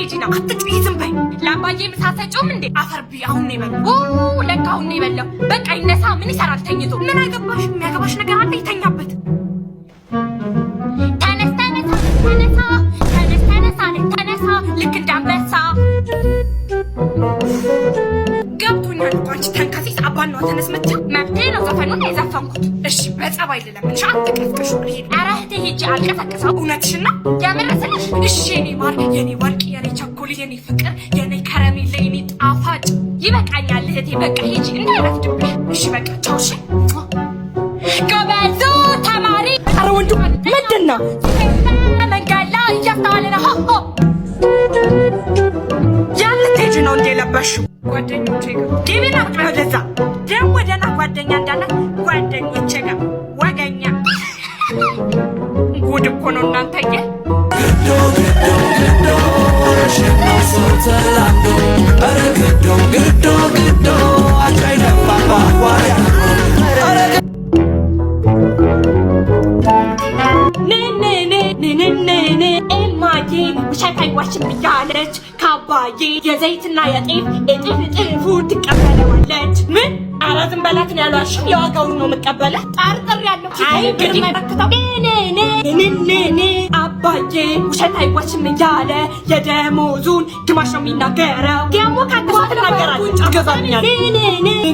ልትሄጂ ነው? አትጩሂ፣ ዝም በይ። ለአባዬ ምሳ ሰጪውም እንዴ? አፈር ብይ። አሁን ነው የበላው። ለካ አሁን ነው የበላው። በቃ ይነሳ። ምን ይሰራል ተኝቶ? ምን አገባሽ? የሚያገባሽ ነገር አለ? ይተኛበት። ተነስ ተነሳ ተነሳ ተነስ ተነሳ ተነሳ ልክ እንዳንበሳ። ገብቶኛል እኮ አንቺ ተንከሲስ አባን ነው ተነስ የምትይው። መብቴ ነው። ዘፈኑን ነው የዘፈንኩት። እሺ በጸባይ ልለምንሽ፣ አትቀስቅሹ። ልሂድ። ኧረ እህቴ ሂጂ፣ አልቀሰቅሰው። እውነትሽን ነው የምር ስልሽ። እሺ የኔ ማር፣ የኔ ወርቅ፣ የኔ ቸኮሌት፣ የኔ ፍቅር፣ የኔ ከረሜላ፣ የኔ ጣፋጭ። ይበቃኛል እህቴ፣ በቃ ሂጂ እንዳይረፍድብሽ። እሺ በቃ ቻው። እሺ ጎበዙ ተማሪ። ኧረ ወንዱ ምንድን ነው መንገድ ላይ እያስተዋለ ነው። ሆ ያን ልትሄጂ ነው እንደ የለበሽው? ጓደኞቼ ጋር ግቢና ቁጭ በይ ወደዛ። ደግሞ ደህና ጓደኛ እንዳላት ጓደኞቼ ጋር ወገኛ። ጉድ እኮ ነው እናንተዬ። ንንንንንንን እማዬ ውሸት አይዋሽም እያለች ከአባዬ የዘይትና የጤፍ እጥፍ እጥፉ ትቀበለዋለች። ምን? ኧረ ዝም በላትን ያሏሽም የዋጋውን ነው የምቀበለ። ጠርጥር ያለው አይ ግርማ ይበክተው። ንንንንን አባዬ ውሸት አይዋሽም እያለ የደሞዙን ግማሽ ነው የሚናገረው። ደግሞ ካንተ ትናገራለች ይገዛኛል።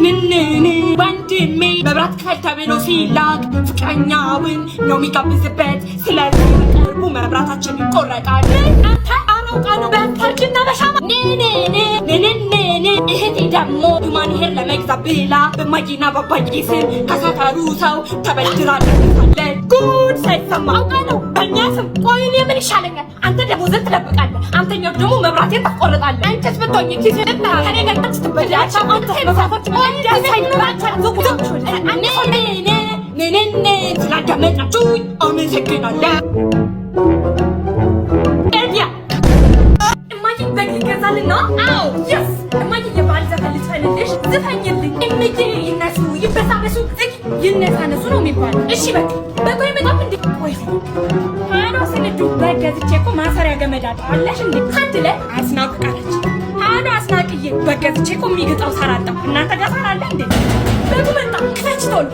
ንንንን ወንድሜ መብራት ክፈል ተብሎ ሲላክ ፍቅረኛውን ነው የሚጋብዝበት። ስለዚህ በቅርቡ መብራታችን ይቆረጣል። አንተ አራውቃ ነው በፈርጅና በሻማ። ንንንን እህቴ ደግሞ human hair ለመግዛት ብላ በማዬና በአባዬ ስም ከሰፈሩ ሰው ተበድራ ለግታለች። ጉድ ሳይሰማ አውቃ ነው በእኛ ስም። ቆይ እኔ ምን ይሻለኛል? አንተ ደሞዝን ትደብቃለህ፣ አንተኛው ደግሞ መብራቴን ታስቆርጣለህ። አንቺስ ብትሆኚ ኪስህን ከእኔ ጋር ትበላለች። አንተ ስላዳመጣችሁኝ አመሰግናለሁ። ኤልያ እማዬ በግ ሊገዛልን ነው? አዎ yes። እማዬ የበዓል ዘፈን ልዝፈንልሽ? ዝፈኝልኝ። እምዬ ይነሱ ይበሳበሱ ዝግ ይነሳነሱ ነው የሚባለው። እሺ በቃ በጎ አይመጣም እንዴ? ቆይ ሃሎ ስንዱ በግ ገዝቼ እኮ ማሰሪያ ገመድ አጣሁ። አለሽ እንዴ? ታድለ አስናቅቃለች። ሃሎ አስናቅዬ በግ ገዝቼ እኮ የሚግጠው ሳር አጣሁ። እናንተ ጋር ሳር አለ እንዴ? በጉ መጣ። ክፈች ቶሎ።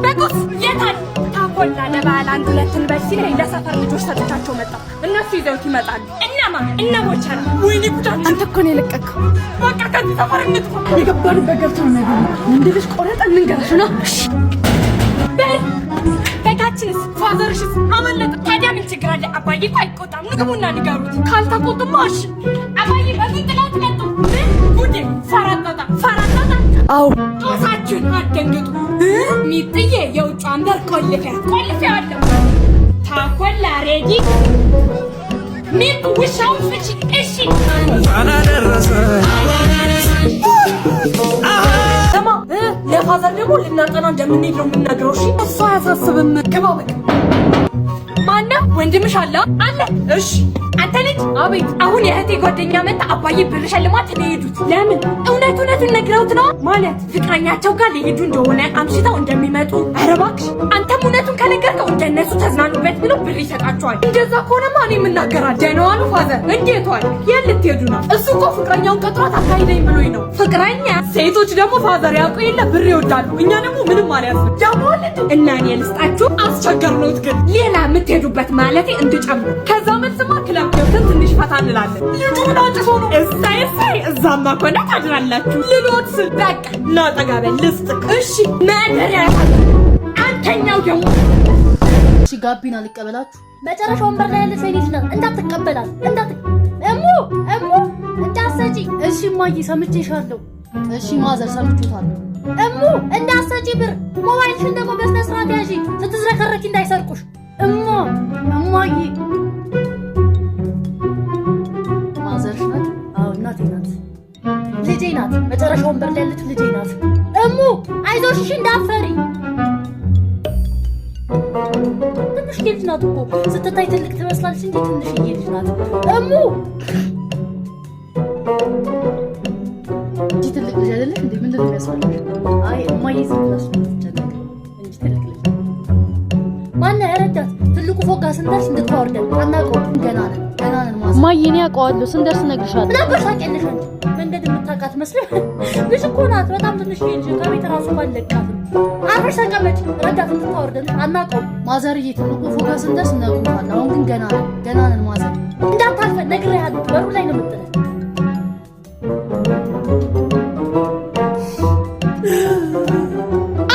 በጉስ የታል? ታኮላ ለበዓል አንድ ሁለት እንበል ሲለኝ ለሰፈር ልጆች ሰጥቻቸው መጣሁ። እነሱ ይዘውት ይመጣሉ። እነማ? እነ ቦቸራ። ወይኔ ጉዳችን! አንተ እኮ ነው የለቀቅከው። በቃ ከዚህ ሰፈር እንጥፋ። የገባንበት ገብተው ነው እንደ ልጅ ቆረጠን እንንገራሽ ነው። በል በጋችንስ ፋዘርሽስ አመለጠ። ታዲያ ምን ችግር አለ? አባዬ እኮ አይቆጣም። ንግቡና ንገሩት። ካልተቆጡማ እሺ። አባዬ በጉን ጥለውት መጡ። ምን ጉዴ! ፈረጠጣ ፈረጠጣ። አዎ ጦሳችን አትደንግጡ። ሚጥዬ የውጯን በር ቆልፊያ ቆልፊያለሁ። ታኮላ ready። ሚጡ ውሻውን ፍቺ። እሺ ስማ ለ father ደግሞ ልናጠና እንደምንሄድ ነው የምንነግረው። እሺ እሱ አያሳስብም። ግባ በቃ። ማነው? ወንድምሽ አለ? አለ። እሺ አንተ ልጅ። አቤት። አሁን የእህቴ ጓደኛ መጣ። አባዬ ብር ሸልሟት ነው የሄዱት። ለምን? እውነት እውነቱን ነግረውት ነው ማለት ፍቅረኛቸው ጋር ሊሄዱ እንደሆነ አምሽተው እንደሚመጡ። ኧረ እባክሽ። አንተም እውነቱን ከነገርከው እንደነሱ ተዝናኑበት ብሎ ብር ይሰጣቸዋል። እንደዛ ከሆነማ እኔም እናገራለሁ። ደህና ዋሉ father። እንዴት ዋል? የት ልትሄዱ ነው? እሱ እኮ ፍቅረኛውን ቀጥሯት አካሂደኝ ብሎኝ ነው። ፍቅረኛ? ሴቶች ደግሞ father ያውቁ የለ ብር ይወዳሉ። እኛ ደግሞ ምንም አልያዝንም። ያሟል እንዴ? እና እኔ ልስጣችሁ? አስቸገርነውት ግን። ሌላ የምትሄዱበት ማለቴ እንድጨምሩ። ከዛ መልስማ ክለብ ገብተን ትንሽ ፈታ እንላለን። ልጁ ምን አጭሶ ነው? እሳይ እሳይ፣ እዛማ ከሆነ ታድራላችሁ። ልሎት ስል በቃ ና ጠጋ በል ልስጥክ። እሺ ማደሪያ። አንተኛው ደግሞ እሺ ጋቢና ልቀበላችሁ። መጨረሻ ወንበር ላይ ያለችው የኔ ልጅ ናት። እንዳትቀበላት እንዳት እሙ እሙ እንዳትሰጪ። እሺ እማዬ ሰምቼሻለሁ። እሺ mother ሰምቼታለሁ። እሙ እንዳትሰጪ ብር። ሞባይልሽን ደግሞ በስነ ስርዓት ያዢ፣ ስትዝረከረኪ እንዳይሰርቁሽ። እማ እማዬ ማዘርሽ ናት? አዎ እናቴ ናት። ልጄ ናት። መጨረሻ ወንበር ላይ ያለችው ልጄ ናት። እሙ አይዞሽ፣ እሺ እንዳትፈሪ። ትንሽዬ ልጅ ናት እኮ ስትታይ ትልቅ ትመስላለች እንጂ ትንሽዬ ልጅ ናት። እሙ እንጂ ትልቅ ልጅ አይደለሽ እንዴ? ምንድን ነው የሚያስፈልግሽ? አይ እማዬ ዝም ብላ ስለምትጨነቅ እንጂ ትልቅ ልጅ ናት። ማነህ ረዳት? ትልቁ ፎቅ ጋር ስንደርስ እንድታወርደን አናውቀውም። ገና ነን ገና ነን mother። እማዬ እኔ አውቀዋለሁ፣ ስንደርስ እነግርሻለሁ። ምን አባሽ ታውቂያለሽ አንቺ? መንገድ የምታውቃት መስሎሽ? ልጅ እኮ ናት፣ በጣም ትንሽ ልጅ፣ ከቤት እራሱ እኮ አልለቃትም። አርፈሽ ተቀመጭ፣ ረዳት እንድታወርደን አናውቀውም። ማዘርዬ ትልቁ ፎቅ ጋር ስንደርስ እነግሮታለሁ። አሁን ግን ገና ነን፣ ገና ነን ማዘር። እንዳታልፈን ነግሬሃለሁ፣ በሩ ላይ ነው የምጥልህ።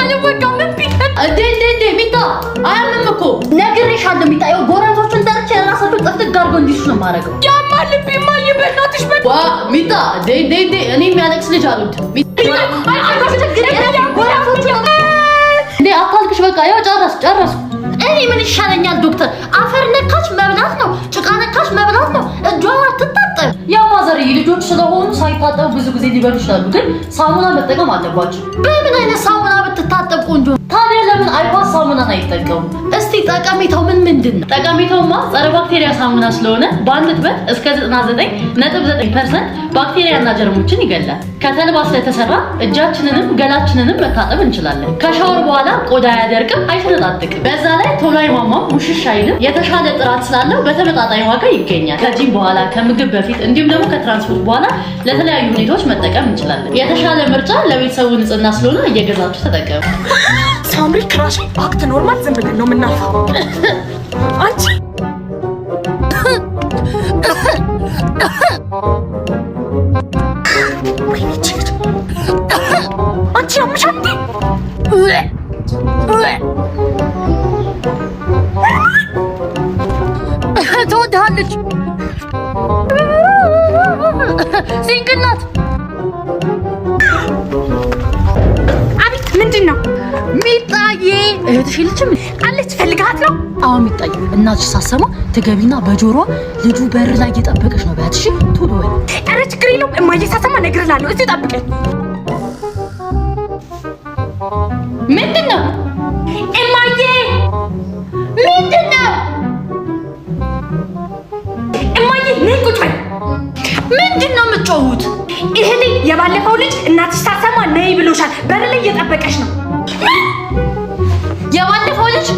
አልወጋም። እምቢ። እንዴ እንዴ እንዴ ሚጣ፣ አያምም እኮ። ነግሬሻለሁ ሚጣ፣ ይኸው ጎረቤቶቹን ጠርቼ ራሳቸው ጥፍጥቅ አድርገው እንዲሱ ነው የማደርገው። ያማል። እምቢ እማዬ፣ በእናትሽ ዋ ሚጣ፣ እንዴ እንዴ እንዴ፣ እኔ የሚያለቅስ ልጅ አልወድም። እንዴ አታልቅሽ፣ በቃ ያው ጨረስኩ ጨረስኩ። እኔ ምን ይሻለኛል ዶክተር? አፈር ነካች መብላት ነው፣ ጭቃ ነካች መብላት ነው። እጇን አትታጠብ። ያው ማዘርዬ ልጆች ስለሆኑ ሳይታጠቡ ብዙ ጊዜ ሊበሉ ይችላሉ፣ ግን ሳሙና መጠቀም አለባቸው። በምን አይነት ሳሙና ብትታጠብ ቆንጆ? ታዲያ ለምን አይፓስ ሳሙናን አይጠቀሙ? እስቲ ጠቀሜታው ምን ምንድን ነው? ጠቀሜታውማ ጸረ ባክቴሪያ ሳሙና ስለሆነ በአንድ እጥበት እስከ 99.9% ባክቴሪያና ጀርሞችን ይገላል። ከተልባ ስለተሰራ እጃችንንም ገላችንንም መታጠብ እንችላለን። ከሻወር በኋላ ቆዳ አያደርቅም፣ አይሰነጣጥቅም። በዛ ላይ ቶሎ አይሟሟም፣ ሙሽሽ አይልም። የተሻለ ጥራት ስላለው በተመጣጣኝ ዋጋ ይገኛል። ከጂም በኋላ፣ ከምግብ በፊት እንዲሁም ደግሞ ከትራንስፖርት በኋላ ለተለያዩ ሁኔታዎች መጠቀም እንችላለን። የተሻለ ምርጫ ለቤተሰቡ ንጽህና ስለሆነ እየገዛችሁ ተጠቀሙ። ሳምሪ crush act normal ዝም ብለን ነው የምናልፈው። አንቺ ወይኔ ይህች ልጅ፣ አንቺ ያምሻል እንዴ? ትወድሃለች። Single ናት። አቤት፣ ምንድን ነው? ሚጣዬ እህትሽ የለችም? አለች። ፈልጋት ነው? አዎ ሚጣዬ፣ እናትሽ ሳሰማ ትገቢና በጆሮዋ ልጁ በር ላይ እየጠበቀሽ ነው በያት። እሺ ቶሎ በይ። ኧረ ችግር የለውም እማዬ ሳሰማ እነግርልሃለሁ። እዚሁ ጠብቀኝ። ምንድን ነው? እማዬ። ምንድን ነው? እማዬ ነይ ቁጭ በይ። ምንድን ነው የምትጮሁት? ይሄ ልጅ የባለፈው ልጅ እናትሽ ሳሰማ ነይ ብሎሻል። በር ላይ እየጠበቀሽ ነው። የባለፈው ልጅ?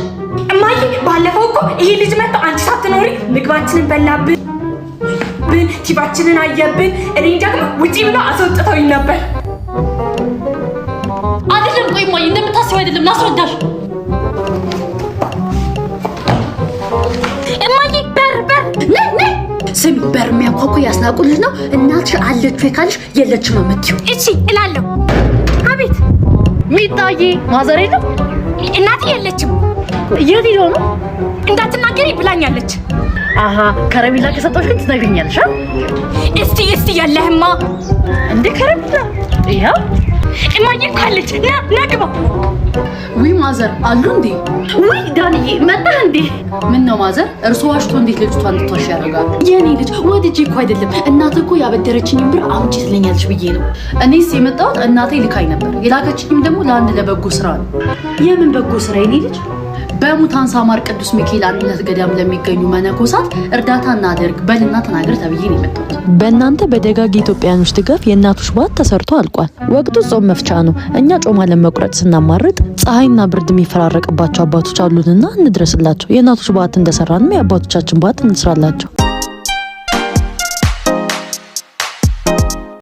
እማዬ ባለፈው እኮ ይሄ ልጅ መጥቶ አንቺ ሳትኖሪ ምግባችንን በላብን፣ ቲቫችንን አየብን። እኔን ደግሞ ውጪ ብሎ አስወጥተውኝ ነበር። አይደለም፣ ቆይ እማዬ፣ እንደምታስቢው አይደለም፣ ላስረዳሽ። እማዬ በር በር ነይ ነይ። ስሚ፣ በር የሚያንኳኳ ያስናቁ ልጅ ነው። እናትሽ አለች ወይ ካልሽ የለችም ነው የምትይው። እሺ እላለሁ። አቤት። ሚጣዬ ማዘር የለም? እናቴ የለችም። የት ሄደው ነው? እንዳትናገሪ ብላኛለች። አሃ፣ ከረሜላ ከሰጠሁሽ ግን ትነግሪኛለሽ። አ? እስቲ እስቲ ያለህማ። እንዴ ከረሜላ ይኸው። እማዬ እኮ አለች። ና ና ግባ። ውይ ማዘር አሉ እንዴ? ውይ ዳንዬ መጣህ እንዴ? ምን ነው ማዘር፣ እርሶ ዋሽቶ እንዴት ልጅቷን እንድትዋሽ ያደርጋሉ? የኔ ልጅ ወድጄ እኮ አይደለም፣ እናት እኮ ያበደረችኝን ብር አምጪ ትለኛለች ብዬ ነው። እኔስ የመጣሁት እናቴ ልካኝ ነበር። የላከችኝም ደግሞ ለአንድ ለበጎ ስራ ነው። የምን በጎ ስራ የኔ ልጅ? በሙታን ሳማር ቅዱስ ሚካኤል አንድነት ገዳም ለሚገኙ መነኮሳት እርዳታ እናደርግ በልና ተናገር ተብዬ ነው የመጣሁት። በእናንተ በደጋግ ኢትዮጵያኖች ድጋፍ የእናቶች ባት ተሰርቶ አልቋል። ወቅቱ ጾም መፍቻ ነው። እኛ ጮማ ለመቁረጥ ስናማርጥ ፀሐይና ብርድ የሚፈራረቅባቸው አባቶች አሉንና እንድረስላቸው። የእናቶች ባት እንደሰራንም የአባቶቻችን ባት እንስራላቸው።